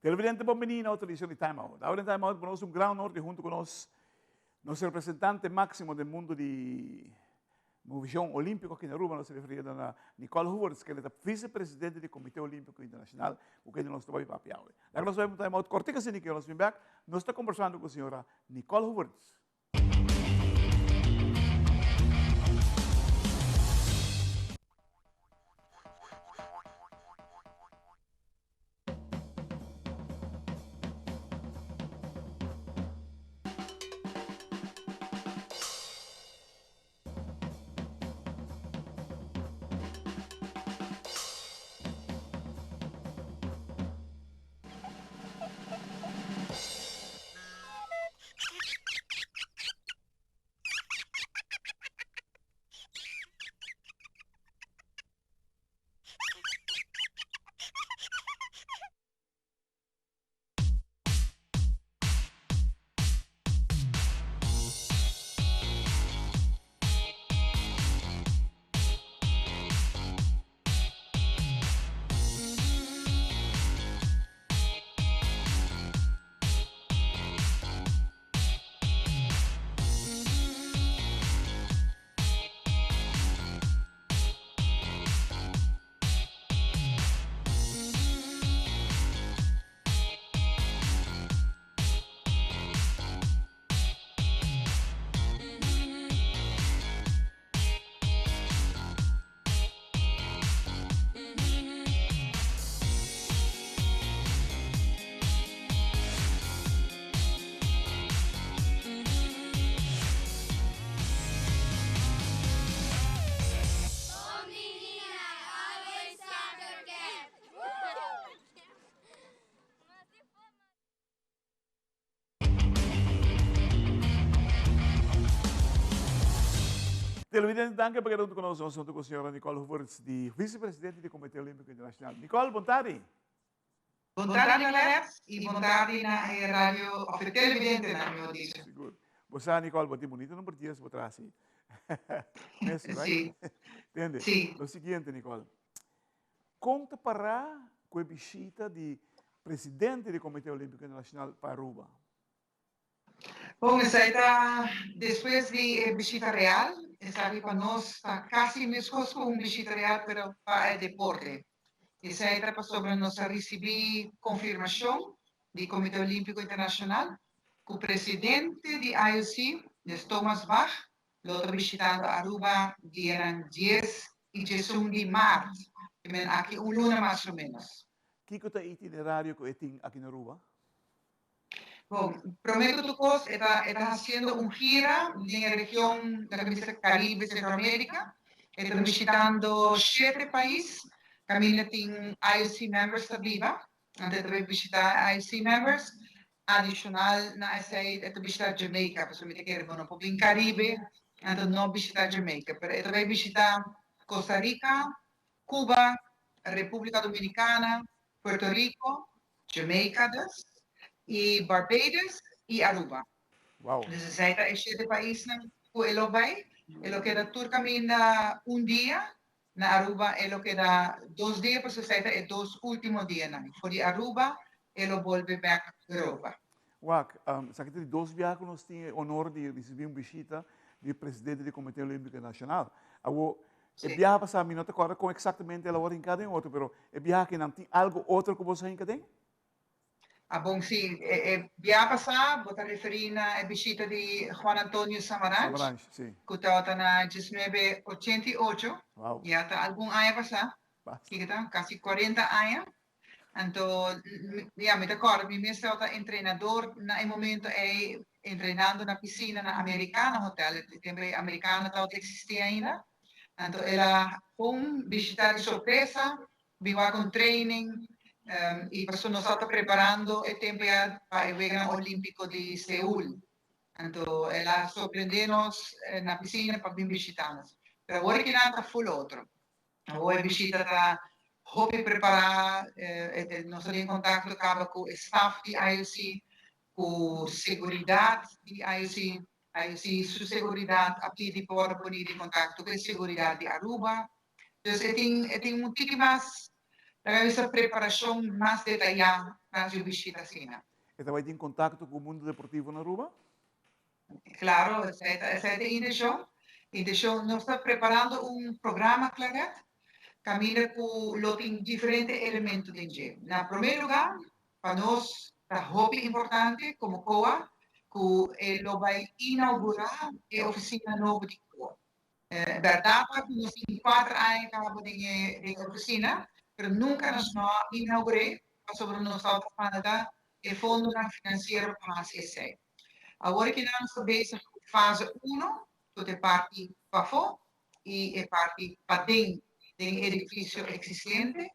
Televidente bon bini na otro edicion di Time Out. Awe den Time Out bo nos un gran honor di hunto cu nos nos representante maximo den mundo di Movishon Olímpiko aki na Aruba, nos ta referiendo na Nicole Hoevertsz, kende ta vicepresidente di Comité Olímpiko Internacional, ku kende nos ta bai papia awe. Laga nos bai un time out kortiko asina ke nos bin bek, nos ta kombersando ku señora Nicole Hoevertsz. Televidente, danki pa keda huntu ku nos. Nos huntu ku señora Nicole Hoevertsz, di vicepresidente di Comité Olímpico Internacional. Nicole, bon tardi. Bon tardi Clarence y bon tardi na e radio of e televidentenan mihor dicho. Sigur. Bo sa Nicole, bo tin bunita number 10 bo tras ei. Messi, right? Si. Tende, Si. lo siguiente Nicole. Kon ta pará ku e bishita di presidente di Comité Olímpico Internacional pa Aruba? Bon, esei ta despues di e bishita real. Esaki pa nos ta kasi meskos ku un bishita real, pero pa e deporte. Esei ta pasobra nos a risibí konfirmashon di Komité Olímpiko Internashonal ku presidente di IOC, des Thomas Bach, lo ta bishitando Aruba dianan dies i diesun di mart, ke men aki un luna mas o ménos. Kiko ta e itinerario ku e tin aki na Aruba? Bon, promé ku tur kos e ta e ta hasiendo un gira den e region ta bisa Karibe, Sentroamerika. E ta bishitando shete pais kaminda tin IOC members ta biba. Anto e ta bai bishitá IOC members. Adishonal na esei e ta bishitá Jamaica, pasobra mi ta kere bo no por bin Karibe anto no bishitá Jamaica. Pero e ta bai bishitá Costa Rica, Cuba, Repúblika Dominikana, Puerto Rico, Jamaica dus, y Barbados y Aruba. Wow. Dus esei ta e shete paisnan cu e lo bay. E lo keda tur caminda un dia. Na Aruba e lo keda dos dia, pasobra esei ta e dos ultimo dianan. For di Aruba e lo bolbe bek Europa. Wak, esaki ta di dos biaha cu nos tin e honor di ricibi un bishita di presidente di Comite Olimpico Nacional. Awo, E biaha pasá mi no ta kòrda kon eksaktamente el a wòrdu hinká den otro, pero e biaha aki nan tin algu otro ku boso a hinka den? A bon, sí. E biaha pasá bo ta referí na e bishita di Juan Antonio Samaranch, Samaranch, sí. ku tabata na diesnuebe ochenta i ocho. Wow. Ya ta algun aña pasá. Basta. Kiko ta? Kasi kuarenta aña. Anto, ya, mi ta kòrda mi mes tabata entrenador na e momento ei, entrenando na pisina na Americana Hotel, e tempu ei Americana tabata eksistí ainda. Anto el a kon bishitá di sorpresa, bin wak un training, i pasobra nos tabata preparando e tempu ya pa e Weganan Olímpiko di Seul. Anto el a sorprendé nos na pisina pa bin bishitá nos. Pero awor kinan ta full otro. Awor e bishita ta hopi prepará, nos ta den kontakto kaba ku e staf di IOC, ku seguridat di IOC, IOC su seguridat a pidi pa wòrdu poni den kontakto ku e seguridat di Aruba. Dus e tin e tin un tiki mas. Laga bisa preparashon mas detayá tras di un bishita asina. E ta bai tin kontakto ku mundu deportivo na Aruba? Klaro, esei ta esei ta e inteshon. Inteshon, nos ta preparando un programa, Claret, kaminda ku lo tin diferente elemento den dje. Na promé lugá, pa nos ta hopi importante komo COA ku e lo bai inaugurá e ofisina nobo di COA. Bèrdat ta ku nos tin kuater aña kaba den e den e ofisina, pero nunka nos no a inaugur'é pasobra nos tabata falta e fondonan finansiero pa hasi esei. Awor ki nan ta bezig ku fase uno, ku ta e parti pafó i e parti paden den e edifisio eksistente.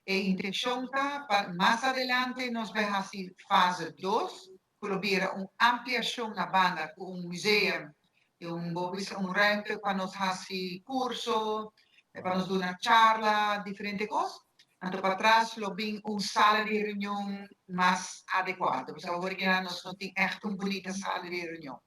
E intenshon ta pa mas adelante nos bai hasi fase dos, ku lo bira un ampliashon na banda ku un museum i un bo bisa un ruimte pa nos hasi kurso, pa nos duna charla, diferente kos. Anto patras lo bin un sala di reunion mas adecuado, pasobra awor aki nos no tin echt un bunita sala di reunion.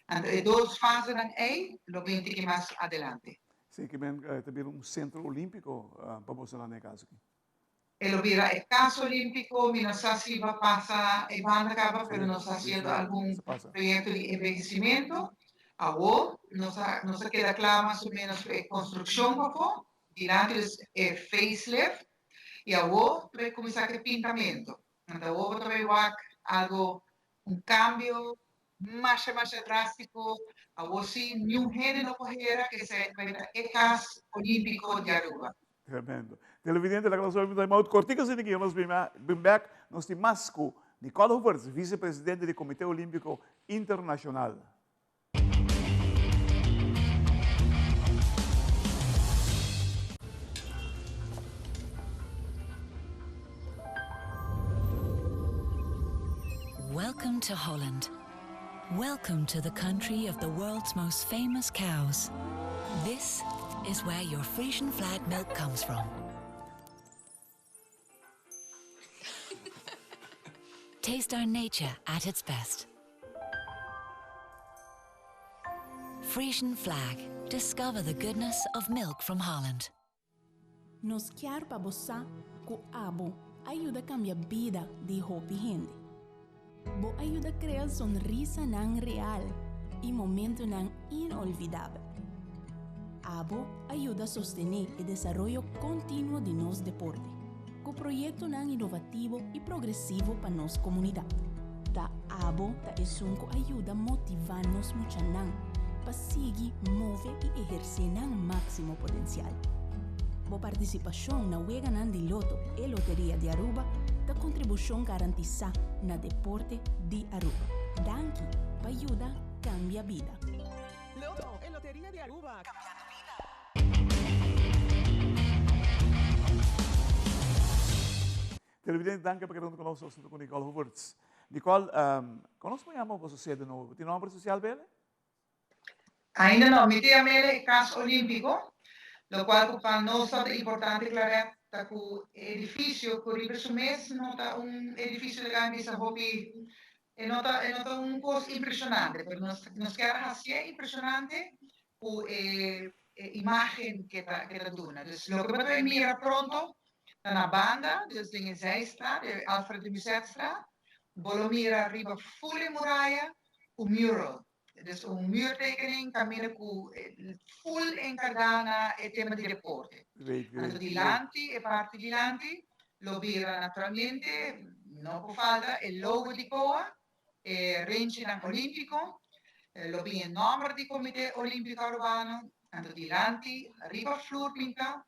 Anto e dos fasenan ey lo bin tiki mas adelante. Si, ki men ta bira un centro olimpico pa boso nan den e caso aki. E lo bira e cas olimpico, mi no sa si ba pasa e banda caba, pero nos ta haciendo algun proyecto di embellecimento. Awor nos a nos a keda cla mas o menos cu e construccion pafo, Dilanti dus e facelift y awo ta bay cuminsa cu e pintamento. Anto awo bo ta bay wak algo, un cambio masha masha drastico. Awo si niun hende no por hera cu esey ta bay ta e cas olimpico di Aruba. Tremendo. Televidente, laga nos obi un time out cortico asina aki, nos bin bek, nos tin mas cu Nicole Hoevertsz, vicepresidente di Comite Olimpico Internacional. Welcome to Holland. Welcome to the country of the world's most famous cows. This is where your Frisian flag milk comes from. Taste our nature at its best. Frisian flag. Discover the goodness of milk from Holland. Nos kier pa bo sa ku abo a yuda kambia bida di hopi hende. Bo a yuda krea sonrisanan real i momentunan inolvidabel. Abo a yuda sostené e desaroyo kontinuo di nos deporte, ku proyektonan inovativo i progresivo pa nos komunidat. Ta abo ta esun ku a yuda motivá nos muchanan pa sigui move i ehersé nan máksimo potensial. Bo partisipashon na Weganan di Loto e Loteria di Aruba ta kontribushon garantisá na deporte di Aruba. Danki pa yuda kambia bida. Loto e Loteria di Aruba, cambiando bida. Televidente, danki pa keda huntu ku nos. Nos ta ku Nicole Hoevertsz. Nicole, kon nos por yama boso sede nobo? Bo tin nomber sosial pa el? Ainda no. Mi ta yam'el e Kas Olímpiko, lokual ku pa nos tabata importante, Claret, ta ku e edifisio ku riba su mes no ta un edifisio legal bisa hopi E no ta e no ta un kos impreshonante, pero nos nos kier hasié impreshonante ku e e imágen ke ta ke ta duna. Dus loke bo ta bay mira pronto ta na banda, dus den e zijstraat, e Alfred de Mussetstraat, bo lo mira riba ful e muraya un mural. Dus un muurtekening kaminda ku ful enkargá na e tema di deporte. Anto dilanti, e parti dilanti lo bira naturalmente, no por falta, e logo di COA, e renchinan olímpiko, lo bin e nòmber di Komité Olímpiko Arubano, anto dilanti riba flur pintá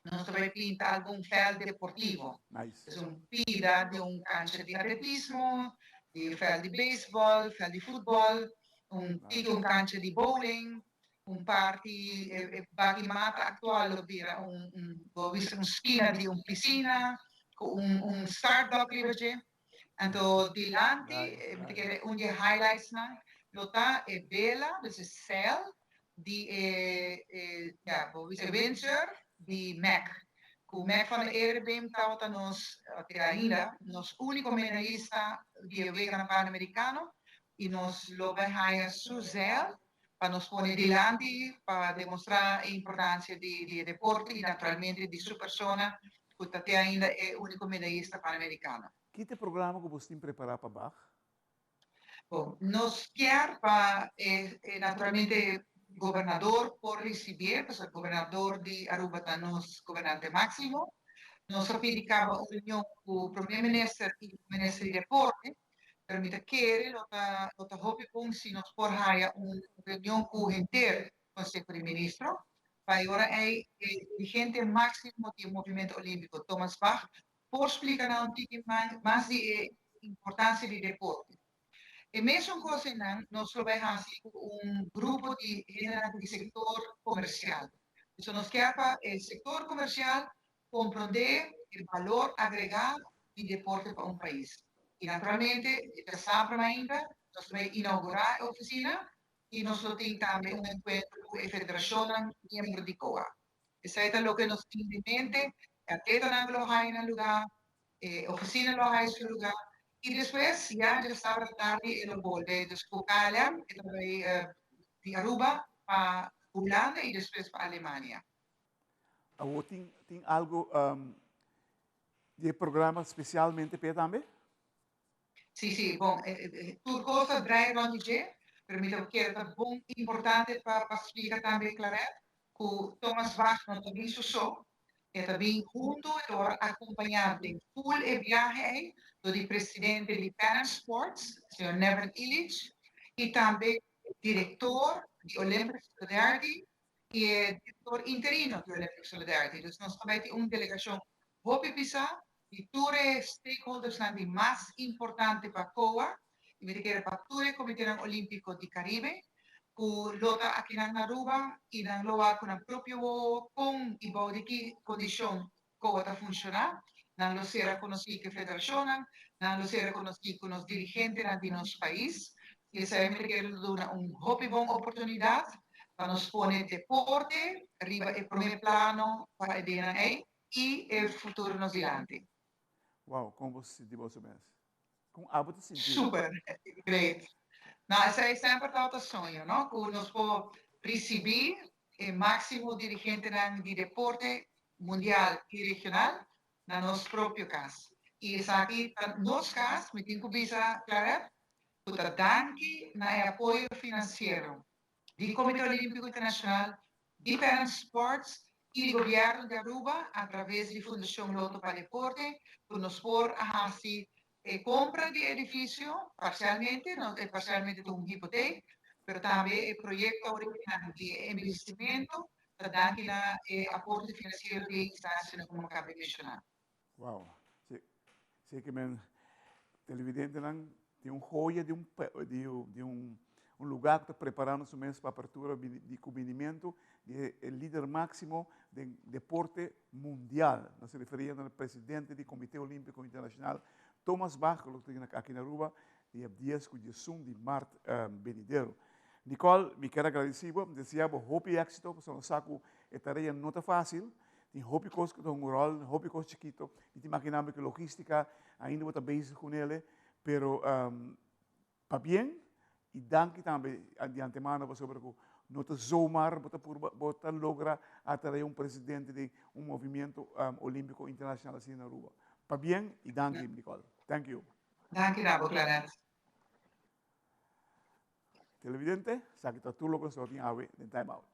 nos ta bai pinta algun vèlt deportivo. Es un pida di un kancha di atletismo, di vèlt di beisbòl, vèlt di futbòl, un tiki un kancha di bowling, un parti e baki mata aktual lo bira un un bo bisa un skina di un pisina ku un un startblok riba dje. Anto dilanti mi ta kere un di e highlightsnan lo ta e bela, dus e seil di e e ya bo bisa e windsurf di Mac. Ku Mac van der Eerbeem tabata nos, te ainda, nos úniko medayista di e Weganan Panamerikano i nos lo bai haña su zeil pa nos pone dilanti pa demostrá e importansia di di e deporte i naturalmente di su persona. ku ta te ainda e úniko medayista panamerikano. Ki ta e programa ku bos tin prepará pa Bach? Bon, nos kier pa e naturalmente gobernador por risibié, pasobra gobernador di Aruba ta nos gobernante máksimo. Nos a pidi kaba un reunion ku prome minister i minister di deporte, pero mi ta kere lo ta lo ta hopi bon si nos por haya un reunion ku henter Conseho di Ministro, pa e ora ei e dirigente máksimo di e movimento olímpiko, Thomas Bach, por splika nan un tiki mas di e importansia di deporte. E mesun kos einan nos lo bai hasi ku un grupo di hendenan di sektor komersial. So nos kier pa e sektor komersial komprondé e balor agregá di deporte pa un pais. I naturalmente e ta sabra mainta nos lo bai inougurá e ofisina i nos lo tin tambe un enkuentro ku e federashonnan miembro di COA. Esei ta loke nos tin den mente, e atletanan lo haya nan lugá, e ofisina lo haya su lugá i despues ya djasabra tardi e lo bolbe. Dus ku KLM e ta bai di Aruba pa Hulanda i despues pa Alemania. Awor tin tin algu di e programa spesialmente p'e tambe? Sí, sí, bon, tur kos ta draai rond di dje, pero mi ta kere ta bon importante pa pa splika tambe, Claret, ku Thomas Bach no ta bin su so, e ta bin huntu, e ta wòrdu akompañá den ful e biahe ei dor di presidente di Pan Am Sports, señor Neven Illich, i tambe direktor di Olympic Solidarity i e direktor interino di Olympic Solidarity. Dus nos ta bai tin un delegashon hopi pisá di tur e stakeholdersnan di mas importante pa COA i mi ta kere pa tur e Komitenan Olímpiko di Karibe ku lo ta akinan na Aruba i nan lo wak ku nan propio wowo kon i bou di ki kondishon COA ta funshoná. Nan lo sera konosí ku e federashonnan, nan lo sera konosí ku nos dirigentenan di nos pais i esei mi ta kere lo duna un hopi bon oportunidat pa nos pone deporte riba e promé plano pa e dianan ei. I e futuro nos dilanti. Wow, kon bo sinti boso mes? Kon abo ta sinti? Super, great. No, esei semper tabata soño, no? Ku nos por risibí e máksimo dirigentenan di deporte mundial i regional na nos propio kas. I esaki ta nos kas, mi tin ku bisa Claret, ku ta danki na e apoyo finansiero di Komité Olímpiko Internashonal, di Parent Sports i di Gobièrnu di Aruba a traves di Fundashon Lotto pa Deporte ku nos por a hasi e kompra di e edifisio parsialmente, no e parsialmente ta un hipotek, pero tambe e proyekto original di e embelesimentu ta danki na e aporte finansiero di e instansianan ku mi a kaba di menshoná. Wow, si, si ke men televidentenan tin un joya di un di un un lugar ku ta preparando su mes pa apertura di kumindimentu di e lider máksimo den deporte mundial. Nos ta referiendo na presidente di Komité Olímpiko Internashonal, Thomas Bach, ku lo tin aki na Aruba dia dies ku diesun di mart benidero. Nicole, mi kier a gradisí bo, mi desea bo hopi éksito, pasobra nos sa ku e tarea no ta fásil. Tin hopi kos ku ta hunga un ròl, hopi kos chikito. Mi ta imaginá mi ku logístika ainda bo ta bezig ku nele, pero pabien i danki tambe di antemano pasobra ku no ta zomaar bo ta purba, bo ta logra atraé un presidente di un movimiento olímpiko internashonal asina na Aruba. Pabien i danki Nicole. Thank you. Danki na bo Clarence. Televidente, esaki ta tur loke nos tabatin awe den Time Out.